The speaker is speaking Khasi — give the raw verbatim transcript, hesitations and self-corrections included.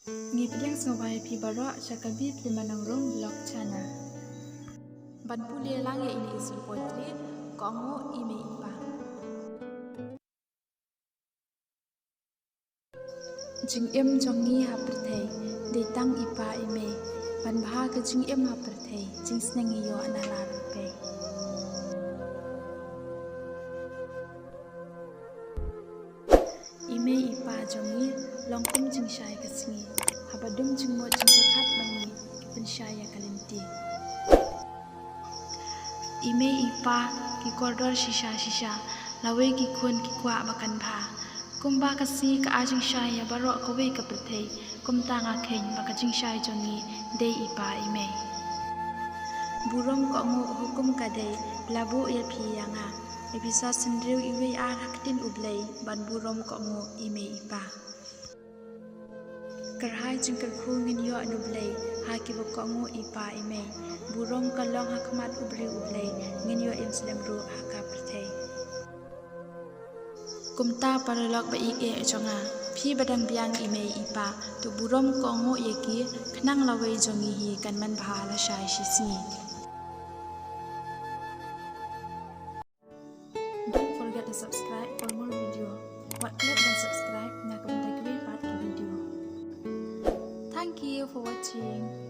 Ngi pdiang sngewbha ïa phi baroh sha ka Bit Lima Nongrum Vlog Channel. Ban pule lang ïa ine i sur poetry, Kohnguh I Mei I Pa. Jingim jong ngi ha pyrthei dei tang i pa i mei. Ban bha ka jingim ha pyrthei, jingsneng ïoh na la ruh pei. I mei i pa jong ngi long kum jingshai ka sngi, haba dum jingmut jingpyrkhat ba ngi ki pynshai ïa ka lynti. I mei i pa ki kordor shisha shisha, lawei ki khun ki kwah ba kan bha. Kumba ka sngi ka ai jingshai ïa baroh kawei ka pyrthei, kumta nga kheiñ ba ka jingshai jong ngi dei i pa i mei. Burom kohnguh hukum ka dei, la buh ïa phi ïa nga. Ephesos hynriew, iwei ar, ha ktien U Blei ban burom kohnguh i mei i pa. Kyrhai jingkyrkhu ngin ïoh na U Blei ha kiba kohnguh i pa i mei. Burom ka long ha khmat u briew U Blei, ngin ïoh ïeng slem ruh ha ka pyrthei. Kumta paralok ba ïeit jong nga, phi ba dang biang i mei i pa, to burom kohnguh ïa ki, khnang lawei jong ngi hi kan manbha lashai shisngi. Don't forget to subscribe for more video. Wat klik ban subscribe na ka bynta kiwei pat ki video. Thank you for watching.